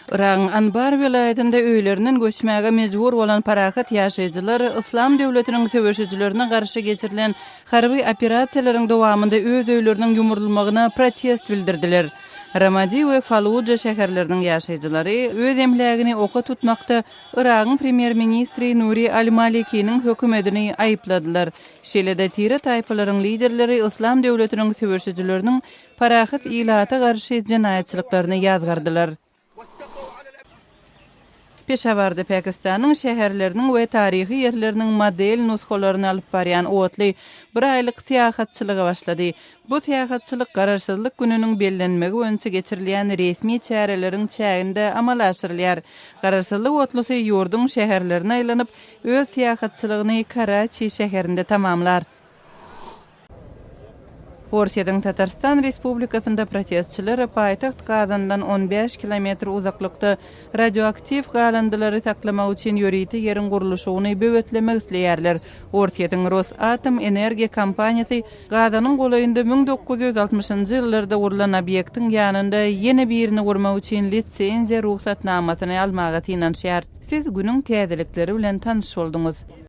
Yragyň Anbar welaýatynda öýlerinden göçmäge mejbur bolan parahat ýaşaýjylar Yslam döwletiniň söweşijilerine garşy geçirilen harby operasiýalaryň dowamynda öz öýleriniň ýumrulmagyna protest bildirdiler. Ramadi we Falluja şäherleriniň ýaşaýjylary öz emlägini oka tutmakda Yragyň premýer-ministri Nuri al-Malikiniň hökümetini aýypladylar. Şeýle-de tire-taýpalaryň liderleri Yslam döwletiniň söweşijileriniň parahat ilata garşy jenaýatçylyklaryny ýazgardylar. Peşawarda Pakistanyň şäherleriniň we taryhy ýerleriniň model nusgalaryny alyp barýan otly bir aýlyk syýahatçylyga başlady. Bu syýahatçylyk Garaşsyzlyk gününiň bellenmegi boýunça geçirilýän resmi çäreleriň çäginde amala aşyrylýar. Garaşsyzlyk otlusy ýurduň şäherlerine aýlanyp, öz syýahatçylygyny Karaçi şäherinde tamamlar. Orsýetiň Tatarystan Respublikasynda protestçiler paýtagt Kazandan 15 kilometr uzaklykda radioaktiw galyndylary saklamak üçin ýörite ýeriň gurluşygyny böwetlemek isleýärler. Orsýetiň Rosatom energiýa kompaniýasy Kazanyň golaýynda 1960-njy ýyllarda gurlan obýektiň ýanynda ýene birini gurmak üçin lisenziýa rugsatnamasyny almaga synanyşýar. Siz günüň täzelikleri bilen tanyş bolduňyz.